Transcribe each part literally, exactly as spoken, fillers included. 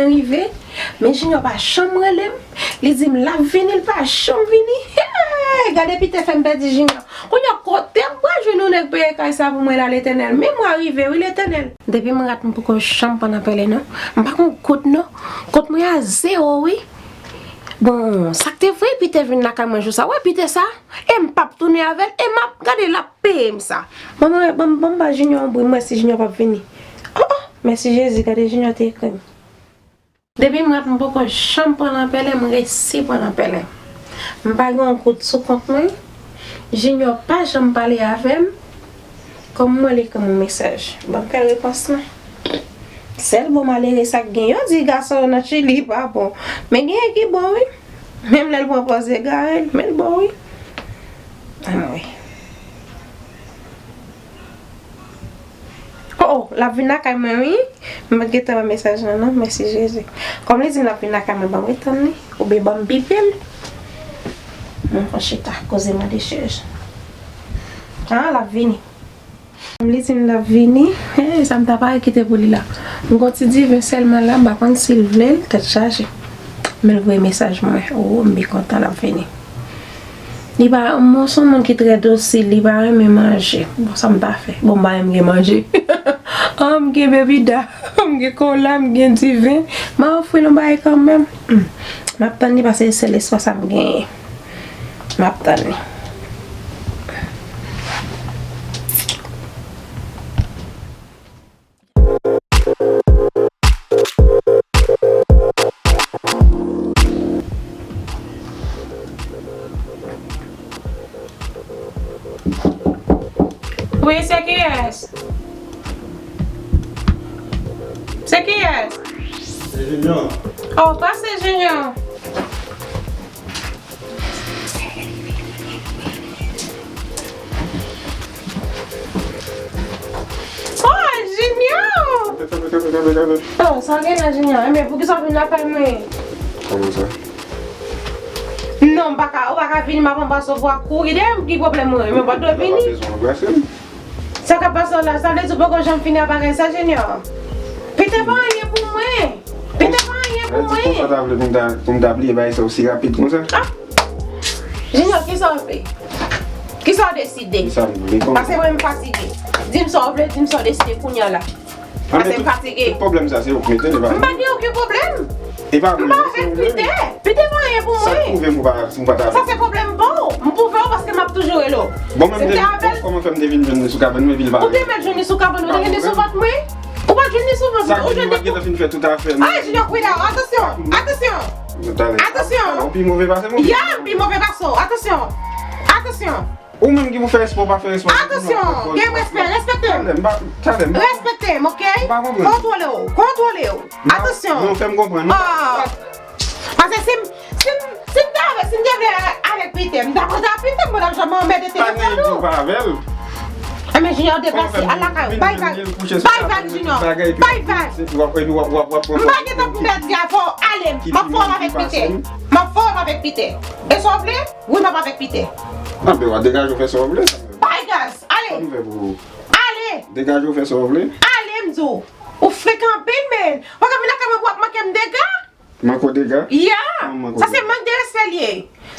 Rive, men Junior pa janm rele m. Li di m l ap vini, li pa janm vini. Hey, gade Peter fè m pèdi Junior. Kounye a kote m pral jwenn yon nèg peye kay sa pou mwen la, Letènèl? Men mwa rive wi, Letènèl. Depi m rat m poko janm pran nan pèlen non. M pa gon goud non. Kont mwen a zewo wi. Bon, sa k te vre Peter vin lakay mwen jou sa. Wè Peter sa? E m p ap tounen avè l, e m ap gade l ap peye m sa. Ban m, ban m, ban m ba Junior yon bri, m wè si Junior p ap vini. Oh, oh, mèsi Jezi, gade Junior te ekri m. Depi m rat m poko janm pran nan pèlen, m resi pran nan pèlen. M pa gen yon goud sou kont mwen. Junior pa janm pale avè m. Kòm mwen li ekri m yon mesaj. Ban m fè repons lan. Sèl bon malere sa k gen. Yo di gason nan Chili pa bon. Men genyen ki bon wi. Menm lè l pran pòz egare l, men l bon wi. Anmwey. Oh, oh, l ap vin lakay mwen wi. M pa t gentan wè mesaj lan non, mèsi Jezi. Kòm li di m l ap vin lakay mwen, ban m ret tann li. Oubyen ban m bipe l. Mwen pran chita, koze mande chèz. Ah, l ap vini. Li di m l ap vini. Hey, sa m ta pare kite pou li la. M gon ti diven sèlman la, m pa konn si l vle l, tèt chaje. Men l voye mesaj mwen. Oh, m byen kontan l ap vini. Li pa, m se yon moun ki trè dosil, li pa renmen manje. Bon, sa m ta fè? Bon, m pa menm gen manje. Ah, m gen bebida, m gen kola, m gen diven. M a ofri l yon bagay kanmenm. Hmm. M ap tann li paske se sèl espwa sa m genyen. M ap tann li. Wi, se kiyès? Se kiyès? Se Junior. Oh, pase Junior. Oh, Junior! Oh, sa w gen la, Junior? Enben, poukisa w vin lakay mwen? Kòman sa? Non, m pa ka, ou pa ka vini, m ap anbrase w, w ap kouri dèyè m, ki pwoblèm ou? Enben, w pa t dwe vini. Ou pa bezwen anbrase m. Sa k ap pase w la, sa vle di w poko janm fini ak bagay sa, Junior? Peter pa anyen pou mwen. Peter pa anyen pou mwen. Sa vle di konsa ta vle pou m ta, pou m ta bliye bagay sa osi rapid konsa? Ah! Junior, kisa w vle? Kisa w deside? Kisa m vle konsa? Paske mwen m fatige. Di m sa w vle, di m sa w deside kounye a la. Paske m fatige. Tout pwoblèm sa, se ou k mete l, e pa mwen. M pa gen okenn pwoblèm. E pa mwen, non, se ou menm. M pa avèk Peter. Peter pa anyen pou mwen. Sa k pwouve m ou pa, si m pa ta avèk ou? Sa se pwoblèm pa w. M pwouve w paske m ap toujou rele w. Bon, men m te, kòman fè m te vin jwenn li sou kabann mwen, epi l pa vle? Ou te mèt jwenn li sou kabann mwen, ou te jwenn li sou vant mwen. Ou pa t jwenn li sou vant mwen, ou jwenn li sou... Sa k di nou pa t gentan fin fè tout afè nou. Ay, Junior, prida, atansyon, atansyon. Atansyon. Ou pi move pase mwen. Ya, m pi move pase w, atansyon. Atansyon. Ou menm ki pou fè respè, ou pa fè respè. Atansyon, gen respè, respekte m. Talè, m pa, talè, m pa... Respekte m, oke? M pa konprann. Kontwole w, kontwole w. Atansyon. Non, fè m konprann, non. Ah. Paske si m, si m, si m te avè, si m te vle avèk Peter, m t ap rete ak Peter, m pa t ap janm anmède telefòn ou. Pa gen pou pa avè l. Enben, Junior, deplase, al lakay ou. Bay vag. Bay vag, Junior. Bay vag. Epi w ap, epi w ap, w ap, w ap pran... M pa gentan pou m pèdi avè w. Ale, m ap fè w avèk Peter. M ap fè w avèk Peter. E sa w vle? Wi, m ap avèk Peter. Anben, w a degaje w fè sa w vle. Bay gaz, ale. Sa m fè pou ou? Ale. Degaje w fè sa w vle. Ale, m di w. Ou frekan anpil, men. Ou pa ka vin lakay mwen pou w ap manke m dega. Manke w dega? Ya. Sa se mank de respè l ye.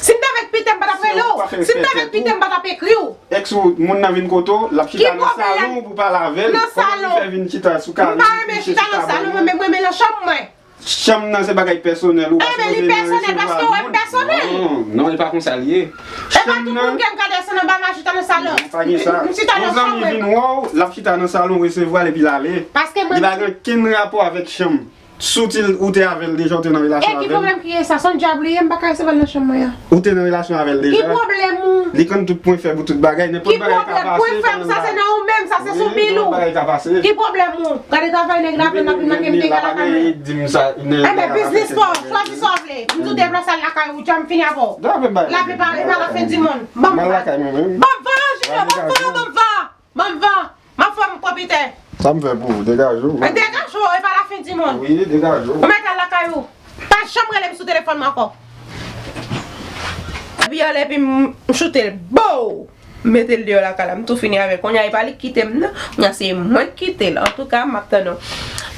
Si m t avèk Peter, m pa t ap rele w. Si m t avèk Peter, m pa t ap ekri w. Èks ou, moun nan vin kote w, l ap chita nan salon pou pale avè l. Nan salon. Kòman li fè vin chita sou kare? M pa renmen chita nan salon, mwen menm renmen nan chanm mwen. Chanm nan se bagay pèsonèl ou, paske ou te nan resevwa moun. Enben, li pèsonèl paske w wè m pèsonèl. Non, non, e pa konsa l ye. E pa tout moun ke m ka desann anba m al chita nan salon. Non, pa gen sa. M chita nan chanm mwen. Yon zanmi vin wè w, l ap chita nan salon, w resevwa l epi l ale. Paske mwen... Li pa gen okenn rapò avèk chanm. Si w te, ou te avè l deja, ou te nan relasyon avè l. E ki pwoblèm ki gen sa? Se yon djab li ye, m pa ka resevwa l nan chanm mwen an. Ou te nan relasyon avè l deja. Ki pwoblèm ou? Li konn tout pwen fèb ou, tout bagay, nenpòt bagay ka pase. Ki pwoblèm? Pwen fèb sa se nan ou menm, sa se sou pil ou. Wi, nenpòt bagay ka pase. Ki pwoblèm ou? Gade travay nèg la fè, l ap vin manke m dega lakay mwen. Di m sa, nèg la... Enben, biznis pa w, chwazi sa w vle. M di w deplase al lakay ou, dja m fini avè w. Lape pa, e pa la fen di monn. Ban m va. Ban m va, Junior, ban m va, ban m va. Ban m va. M ap fè m pran Peter. Sa m fè pou ou? Degaje w. Degaje w, e pa la fen di monn. Wi, degaje w. Ou mèt al lakay ou. Pa janm rele m sou telefòn mwen ankò. Epi ale, epi m, m choute l. Bow! M mete l deyò lakay la. M tou fini avè l. Kounye a, e pa li k kite m, non. Kounye a, se mwen k kite l. Antouka, m ap tann ou.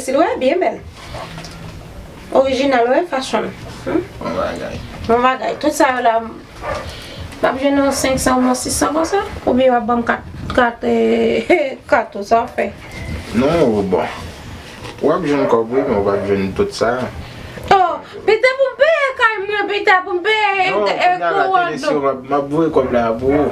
si l wè, byen bèl. Orijinal, wè, fashion. Hmm? Bon bagay. Bon bagay. Tout sa yo la, m ap jwenn yon senk san oubyen sis san konsa? Oubyen w ap ban m kat, kat, eh, kat ou, sa w fè? Non, bon. W ap jwenn kòb, wi, men w p ap jwenn tout sa. Oh, pita pou m peye kay mwen, pita pou m peye, eh, kouran dlo. Non, kounye a la, Tenisio, m ap, m ap voye kòb la pou ou.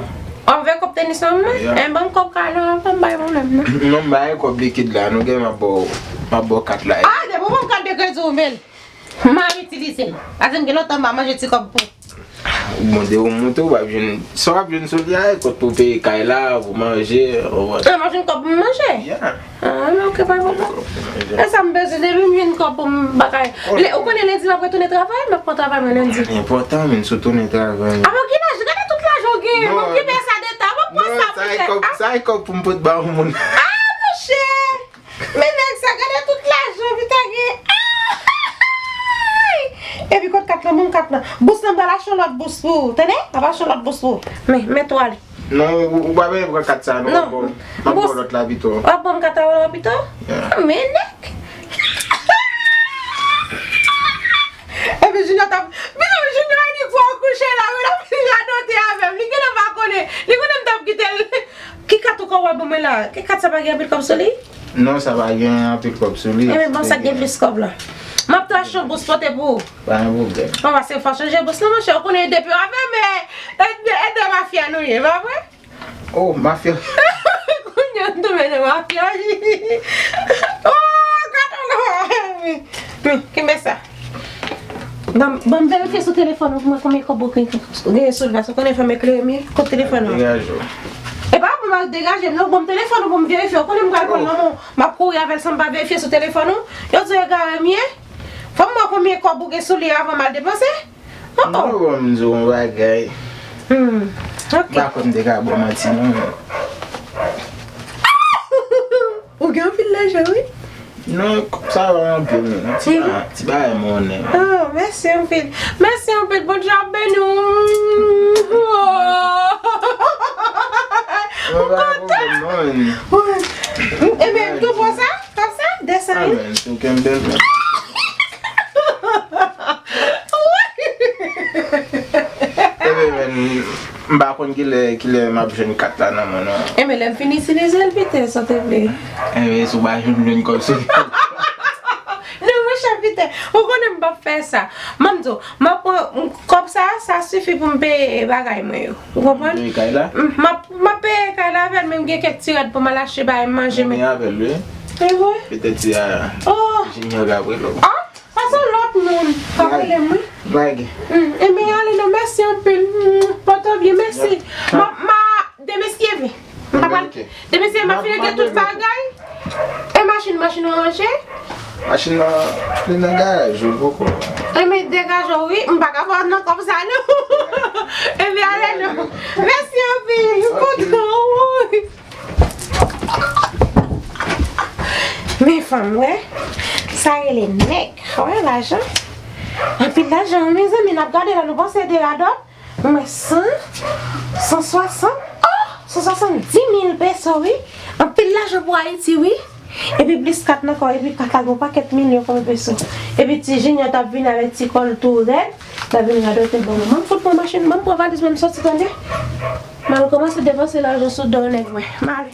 Ou vle kòb Tenisio mwen? Yeah. Eh, ban m kòb kay la, pa m bay pwoblèm, non. Non, m bay kòb likid la, nou gen m ap ba w, m ap ba w kat la. Ah, depi w ban m kat de kredi ou, men. M ap itilize l. Paske m gen lontan m pa manje ti kòb pou. Bon, de ou monte, w ap jwenn, sa w ap jwenn sou li a, e kòb pou peye kay la, pou manje, ou wè. Ah, m ap jwenn kòb pou m manje? Yeah. Ah, men ok, pa gen pwoblèm. E sa m bezwen, depi m jwenn kòb pou m bagay. Ou konnen lendi m ap retounen travay, m ap pran travay mwen lendi. Enpòtan, men si w tounen travay. Ah, bon, ki laj, gade tout lajan w genyen, bon, ki bèl sa de ta, bon, pran sa, monchè. Sa e kòb, sa e kòb pou m pot ba yon moun. Ah, monchè! Men nèg sa, gade tout lajan Vita gen. Ay! Epi kot kat lan, ban m kat lan. Bous lan, m pral achte yon lòt bous pou ou, tande? M ap achte yon lòt bous pou ou. Men, men twal. Non, ou, ou pa bezwen pran kat sa, non. Non. M ap ba w lòt la pito. W ap ban m kat la pito? Yeah. Men nèg. Epi Junior t ap, men Junior, li fò kouche la, wi, l ap radote avè m. Li genlè pa konnen. Li konnen m t ap kite l. Ki kat ou ka wè ban mwen la? Ki kat sa pa gen anpil kòb sou li? Non, sa pa gen anpil kòb sou li. Ebyen, bon, sa gen plis kòb la. M ap tou achte yon bous pote pou ou. Pa gen pwoblèm. Bon, pase fò chanje bous la, monchè. Ou konnen depi w avè men, ede, ede mafya nou ye, pa vre? Oh, mafya. Kounye a m tonbe nan mafya, wi. Oh, gade la. Wi, kenbe sa. Ban m, ban m verifye sou telefòn ou pou mwen konbyen kòb ou gen sou li, paske ou konnen fò m eklere m ye. Kot telefòn ou? Degaje w. E pa pou m al degaje m, non, ban m telefòn ou pou m verifye. Ou konnen m pral pran nan men w, m ap kouri avè l san m pa verifye sou telefòn ou. Yo di w egare m ye. Fò m wè konbyen kòb ou gen sou li avan m al depanse. Oh, oh. Non, ban m di w yon bagay. Hmm. Ok. M pa kwè m te ka ba w manti, non. Ou gen anpil lajan, wi. Non, kòb sa va anpil, non. Ti ba-, ti bagay monnen. Oh, mèsi anpil. Mèsi anpil. Bondye ap beni w. Oh. Ou kontan? Wi. Ebyen, m tou pran sa. Kòb sa? De san mil. Amen. Ou kenbe l. Ebyen, men, m pa konn kilè, kilè m ap jwenn kat la nan men w, non. Ebyen, lè m fin itilize l, Peter, sa w te vle. Ebyen, si w pa jwenn, jwenn kòb sou li. Non, monchè, Peter, ou konnen m p ap fè sa. Ban m di w, m ap pran kòb sa, sa sifi pou m peye bagay mwen yo. Ou konprann? Peye kay la? M, m ap, m ap peye kay la avè l, men m gen kèk ti rad pou m al achte bagay manje, men. Mwen avè l, wi. E vre? Petèt se a Junior k ap rele w. Ah, pa se lòt moun k ap rele m, wi. Blague. Hmm, ebyen, ale non, mèsi anpil. Hmm, pòte w byen, mèsi. M ap, m a, demen si Dye vle. M pa pral, demen si Dye vle, m ap fin regle tout bagay. E machin, machin ou ranje? Machin nan, li nan garaj, ou poko. Ebyen, degaje w, wi. M pa ka ba w nan kòb sa, non. Ebyen, ale non. Mèsi anpil. M kontan, wi. Men fanm, wè. Sa rele nèg. Wè, lajan. Anpil lajan, wi, mezanmi, n ap gade la, nou panse de radòt. Mwen, san, san swasant, oh, san swasanndis mil peso, wi. Anpil lajan pou Ayiti, wi. Epi plis kat nan kò, epi kat la gen yon pakèt milyon kòb peso. Epi ti Junior t ap vini avèk ti kò l tou rèd, l ap vin radote ban mwen. Mwen fout pran machin, mwen pran valiz mwen, m soti, tande. M al kòmanse depanse lajan sou do nèg mwen. M ale.